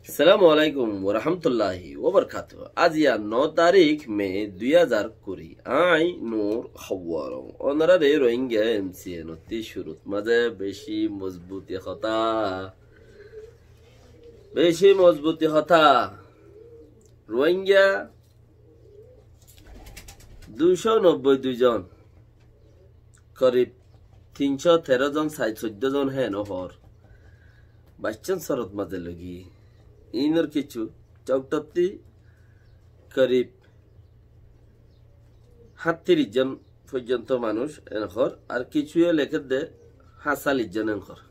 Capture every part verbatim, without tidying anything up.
Assalamu alaikum warahmatulláhi wabarakátuhu. Aijja no tarík me dui házar kuri. Añí Nur Hawar. Ónoraré Rohingya M C N ottú cúrut mazé bicí mozbuti hotá. Bicí mozbuti hotá. Rohingya dui cót nobboi dui zon, korib tin cót teró zon, sai-, soiddó zon hé no hoór. Baiccán sorot mazé logi. Inor kessú cóktotti korib háñttiríc zon foijjonto manúic en hoór, ar kessúye lekér de háñtcallíc zon en hoór.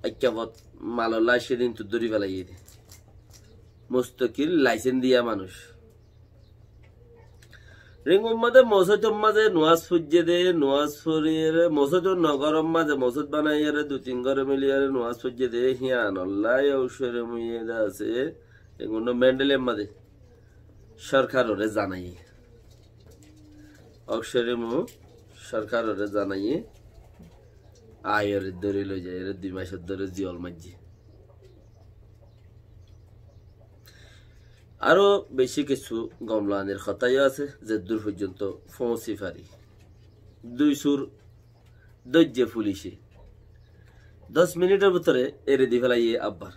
Aikkabot malor laic edin tu dóri felaiyé de. Mustakil laisens diya manúic. Ringur mazé mosóidor mazé nuwaz foijjé de, nuwaz foriyére mosóidor nogoror mazé mosóid banaiyére dui tin góre miliyére nuwaz foijjé de, híyanolla óu córe muiyé de asé. Ringur no Mendeler mazé. Sorkaroré zanaiyé. Óu córe mu sorkaroré zanaiyé. Aiyóre dóri loi zaiyére dui macor dóre ziyol maijjé. Aró bicí kessú gom lanir hotá yó asé, zeddúr foijjonto foóñsi fari. Dui sur dóijje fulice. Doc minitor bútore eri di felaiyé abbar.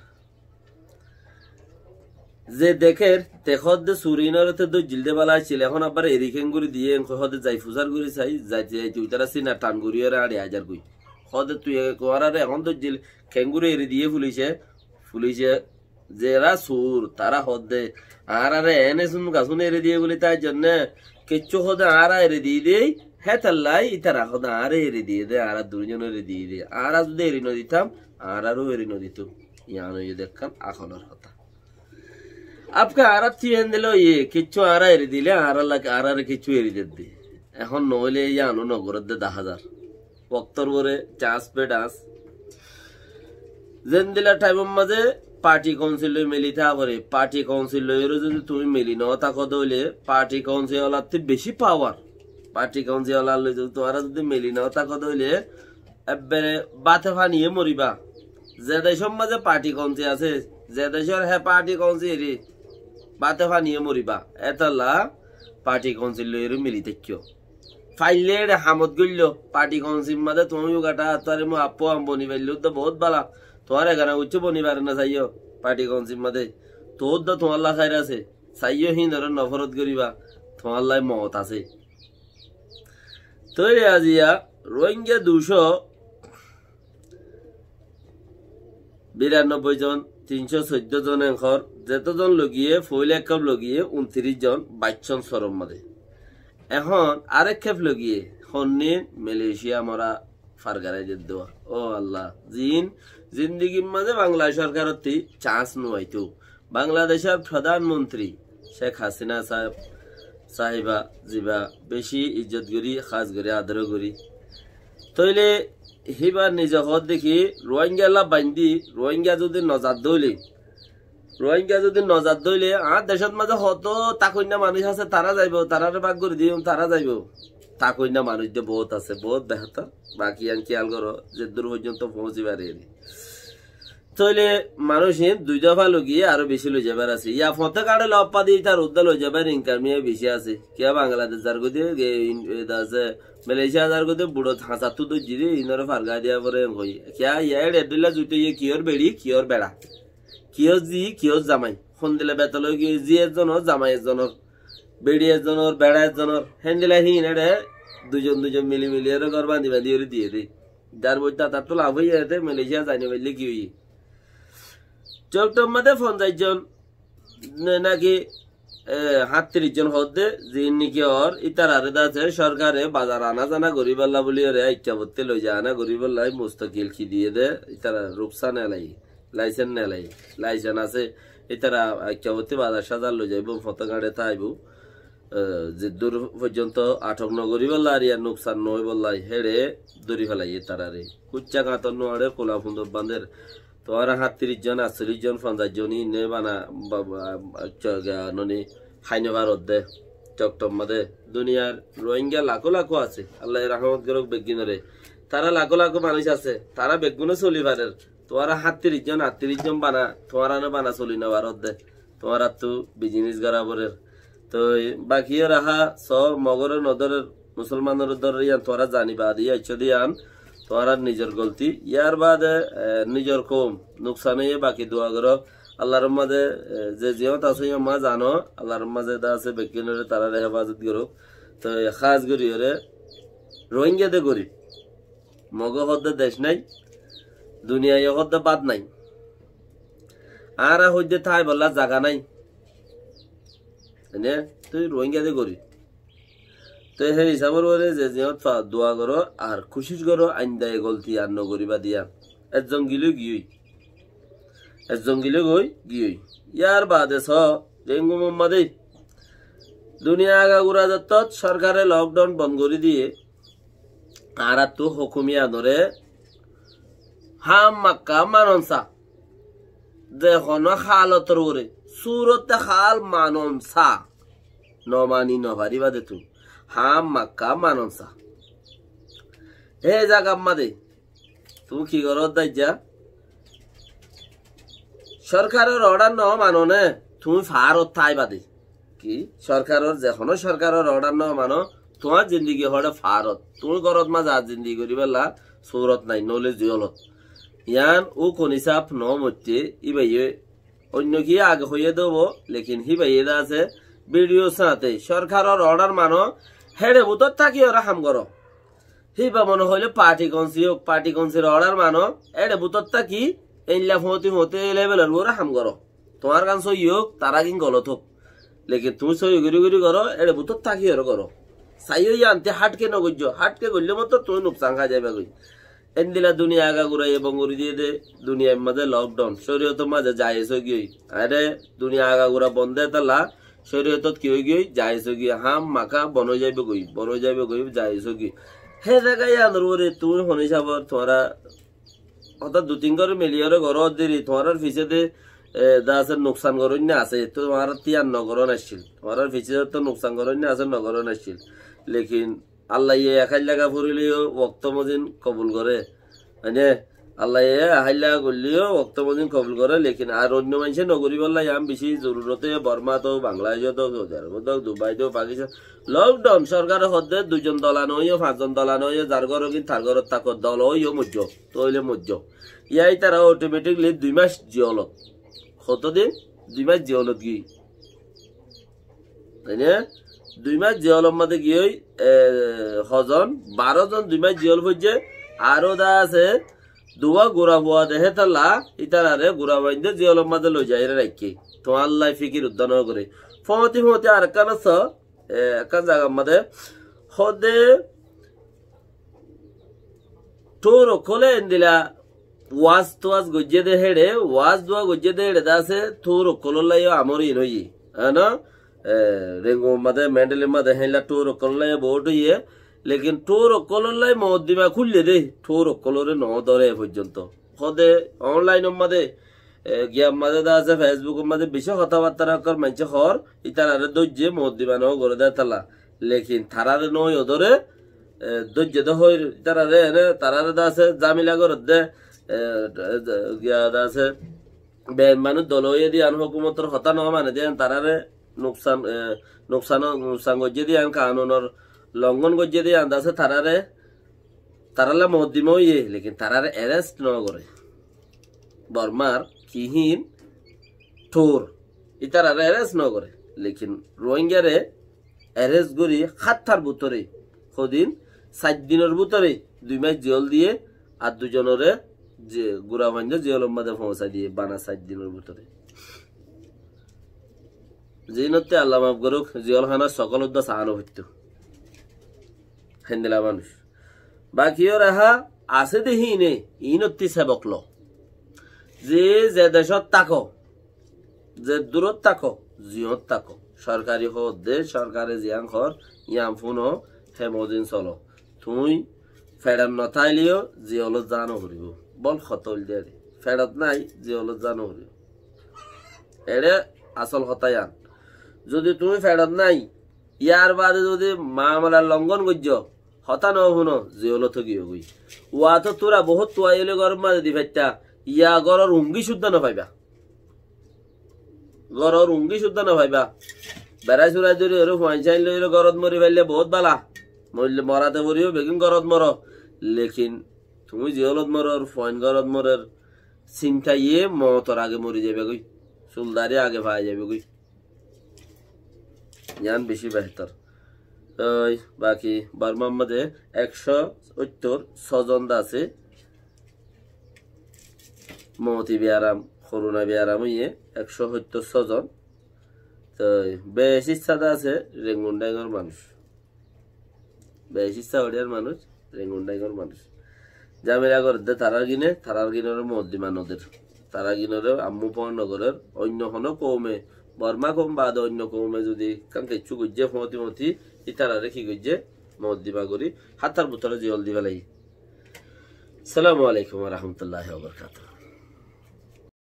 Ze dekér, te hoódde sur inoré te dóijjil de bála accíl, ehón abbar eri keéngorí diyé, en hoódde zai fusár gorí sai, zaite zaite uitará sína than goríyoré añçi aizar goi. Hoódde tui e-, tuáñráre ehón dóijjil, keéngorí eri diyé fulice, fulice zerá sur, tará hoódde, añáráre eén esun gasún eri diyé buli tar zonne, kessú hoódde añára eri diyí dei, hétolla ítara hoódde añáre eri diyé de, añára duizon eri diyí dei. Añára zudi eri no ditam, añáráre eri no ditou. Yián óiye de ekkán akolor hotá. Abke añárattú endilla óiye, kessú añára eri dile, añára lage, añáráre kessú eri dedde. Ehón noóile yiáno nogorédde dahá zar. Woktór uore cas be dhas. Zendilla thaimor mazé parti kaunsil loi mili táa foré, parti kaunsil loiyóre zudi tuñí mili notáko de óile, parti kaunsil olattú bicí pawar. Parti kaunsil olar loi zudi tuáñra zudi mili notáko de óile, ebbere báte faniye moribá. Ze decór mazé parti kaunsil asé, ze decór hé parti kaunsil eri, báte faniye moribá. Étolla parti kaunsil loiyóre mili táikko. Faillé éçe hamot goilló, parti kaunsil mazé tuáñr ugathá, tuáñre mui affó am boni faillé údda boóut bála. Tuáñr egana uccú boni fare na saiyó, parti kaunsil mazé. Tuáñr údda tuáñlla háir asé, saiyó híinoré noforot goríba, tuáñlla moot asé. Tóile aziya Rohingya ducó biranobboi zon, tin cót soiddó zon en hoór, zetózon logiyé, foóila ekkáp logiyé, untiríc zon baiccón sorot mazé. Ehón arekkáp logiyé, honnín Malaysia mora fargarai dedde. Ó Allah, ziín zindigir mazé Bangla sorkarottú cans nuwaitóu. Bangladecór prodán montri Cek Hasina saáb, sahiba, ziba beci izzot gorí, hás gorí, ador gorí. Tóile híba nize hoódde ki, Ruáingalla baindí, Ruáinga zudi nozadde óile, Ruáinga zudi nozadde óile, añár decót mazé hotó takoinna manúic asé, tará zaibou, taráre bák gorí diyum, tará zaibou. Takoinna manúic de boóut asé, boóut behétor. Baki yián kiyál goró, zeddúr foijjonto foóñsi fare eri. Tóile manúic iín dui dofa logiyé aró bicí loi zaibar asé. Yá foñte káçe loppa di ítar uddá loi zaibar inkam yá bicí asé. Kiyá Bangladec zargói de, ge-, in-, eda asé, Malaysia zargói de, buçot hañsattú dóijji de, iínoré fargai diya foré en hoi. Kiyá yá éçe edhóilla zuito yé kiyór beçi, kiyór beça. Kiyór zi, kiyór zamai. Hondilla betol ói giyói, zi ezzonor, zamai ezzonor. Beçi ezzonor, beça ezzonor. Héndilla híin éçe duizon duizon mili mili ere gór bañdi bañdi ere diye de. Dar boitta tattú laf óiye de, Malaysia zai no faille ki óiye? Coktor mazé fonzaic zon ne naki, e, háñttiríc zon hoódde, ziín niki or, ítarare dase sorkare bazar ana zana goríballa buli ore, aikkabotte loi za ana goríballa, mustakil ki diye de, ítara ruksa nelai, laisen nelai, laisen asé, ítara aikkabotte bazar sazar loi zaibo, foto gañçe táibo. Eh, zeddúr foijjonto athok no goríbolla ar yar nuksan no óibolla, héçe dóri felaiyé tarare. Kucca gañtor nuañçe kula fundot bañder. Tuáñra háñttiríc zon, añctollic zon, fonzaic zon, íinne bana, ba, ba, ba, cho-, ga, noni, hái no farodde, Coktor mazé. Duniyar Ruáinga lakó lakó asé. Allaye rahmot gorouk beggúnore. Tará lakó lakó manúic asé, tará beggúne soli farer. Tuáñra háñttiríc zon, añttiríc zon bana, tuáñra no bana soli no faródde. Tuáñrattú bizinis gorá forer. Toi bakiyóre há, só mogóre nodórer, musolmanoré dórer, yían tuáñra zani baade yó aiccó de yían, tuáñrar nizor golti. Yárbaade, e, nizor koum nuksan óiye, baki dua goró. Allar mazé, e, ze ziyót asó yó ma zano, Allar mazé de asé bekkúnoré taráre hefazot gorók. Toi hás goríyoré Rohingya de gorib. Mogé hoódde dec nái, duniyaiye hoódde bát nái. Añára hoódde táibolla zaga nái. Ene, tui Rohingya de gorib. Toi hé hísabor uore ze ziyót fa dua goró ar kucíc goró, ainda e golti ar no goríba diya. Ezzon gilé giyói. Ezzon gilé goi giyói. Yárbaade só, Rengumor mazé duniya agagura zottót sorkare lokdaun bon gorí diyé, añárattú hókum yíanoré hámmakká manon sa. Ze honó hálotor uore, surote hál manon sa. No mani no faribá de tuñí. Hámmakká manon sa. Hé zagar mazé tuñí ki goródde aijja? Sorkaror odar no mano né, tuñí faárot táiba de. Ki? Sorkaror, ze honó sorkaror odar no mano, tuáñr zindigi hoçé faárot. Tuñí górot mazé ar zindigi goríbolla surot nái, nóile ziyólot. Yían ó konisaf no moitté, íbaye oinno ki age hoiyé dóbo, lekin híbaye de asé, bidiyó sañte sorkaror odar mano, héçe bútot tákiyoré ham goró. Híba mone hoilé parti konsí ók, parti konsír odar mano, éçe bútot táki, éilla foóñti foóñti lebelor uore ham goró. Tuáñr gán sóiyi ók, tará gín golot ók. Lekin tuñí sóiyi gorí gorí goró, éçe bútot tákiyoré goró. Saiyó yíanti háthke no goijjó, háthke goillé mottor tuñí nuksan hái zaibagói. Endilla duniya agaguraye bon gorí diyé de, duniyair mazé lokdaun, córiyotor mazé jayes óigiyoi. Are duniya agagura bon de hétolla, córiyotot ki óigiyoi? Jayes óigiyoi, hámmakká bon ói zaibogói, bon ói zaibogói, jayes óigiyoi. Hé zaga yíanor uore tuñí hon hísabor tuáñra hotá dui tin gór miliyóre goródde ri, tuáñrar fisé de, e, de asé nuksan goróinna asé, tuáñrattú yían no gorón accíl. Tuáñrar fisé de to nuksan goróinna asé, no gorón accíl. Lekin Allaye ek háilla ga forileyó wokto mozin kobul goré. Mane, Allaye ek háilla ga goilleyó wokto mozin kobul goré, lekin ar oinno maincé no goríbolla yían beci zorurot óiye, Bormat ók, Bangladecot ók, Saudi Arabot ók, Dubaite ók, Pakistan. Lokdaun, sorkare hoódde dui zon dola no óiyo, fañs zon dola no óiyo, zar górot gin tar górot táko, dola óiyo moijjó, tóile moijjó. Yá ítara otometikli dui mac jelot. Hoto din? Dui mac jelot giyói. Taine dui mac jelor mazé giyói, e, hozon, baró zon dui mac jel foijjé, aró de asé, duwá gura fua de hétolla, ítarare gura bainde jelor mazé loi zaiyóre raikké. Tuáñlla fikir udda no goré. Foóñti foóñti arekkán asé, e, ekkán zagar mazé, hoódde, Thur ókkole endilla waz tuwaz goijjé de héçe, waz duwa goijjé de héçe de asé, thur ókkolólla yó amor in óiye. Ano, e, Rengu mazé, Mendelir mazé héilla thur ókkolólla yó bout óiye. Lekin thur ókkolólla moddima kúille de, thur ókkolóre no dóre e foijjonto. Hode onlainor mazé, e, giyar mazé de asé, Feisbukor mazé beci hotábattára ókkol maincé hoór, ítarare dóijje moddima no goré de hétolla. Lekin tarare no yó dóre, e, dóijje de hoir, ítarare ene, tarare de asé, zamila gorédde, e, e, giya de asé, bein manúic dol óiye de yián, hókumotor hotá no mane de yián, tarare nuksan, e, nuksan, nuksan goijje de yián, kanunor longon goijje de yián, de asé, tarare, taralla moddima óiye, lekin tarare arrest no goré. Bormar kihin thur, ítarare arrest no goré, lekin Rohingyare arrest gorí háttar bútore, hodin, sair dinor bútore dui mac jel diye, ar duizonoré je gura bainde jelor mazé foóñsai diye bana sair dinor bútore. Zinotte Allah maf gorók, jelhánar sokol udda saá no foitto. Héndilla manúic. Baki óre há asé de híine, inottí sebok lo. Ze, ze decót táko, ze durot táko, ziyót táko. Sorkari hoódde, sorkare ziyán hoór, yián fúno, hé mozin solo. Tuñí feçot no táileyó, jelot zá no foribó. Bol hotá óilde ere. Feçot nái, jelot zá no foribó. Eçé asol hotá yián. Zodi tuñí feçot nái, yar baade zodi mamala longon goijjó, Hotá no fúno, ziyólot giyói. Uatót tura bohút tuaiyóle góror mazé di faittá, ya góror ungi cúdda no faiba. Góror ungi cúdda no faiba. Berai surai dóri óre fuain sáin loi óre górot mori faille bohút bála. Moille morade foriyó, beggín górot moro. Lekin tuñí ziyólot moror, fuain górot morer, sintaye mootor age mori zaibagói. Sul dari age fai zaibagói. Yián beci behétor. Toi baki Bormar mazé ekcó óttor só zon de asé. Mooti biyaram, korona biyaram óiye ekcó óttor só zon. Toi beci issá de asé Rengun Daingor manúic. Beci issá Odiyar manúic, Rengun Daingor manúic. Zamela goredde tarár gine, tarár ginoré moddima no der. Tarár ginoré ammú foóñr no gorer. Oinno honó koume, Borma koum bade oinno koume zudi ekkán kessú goijjé foóñti foóñti, ítararé ki goijjé? Moddima gorí, háttar bútore ziyól di félaiye. Assalamu alaikum wa rahmatullahi wa barakatuhu.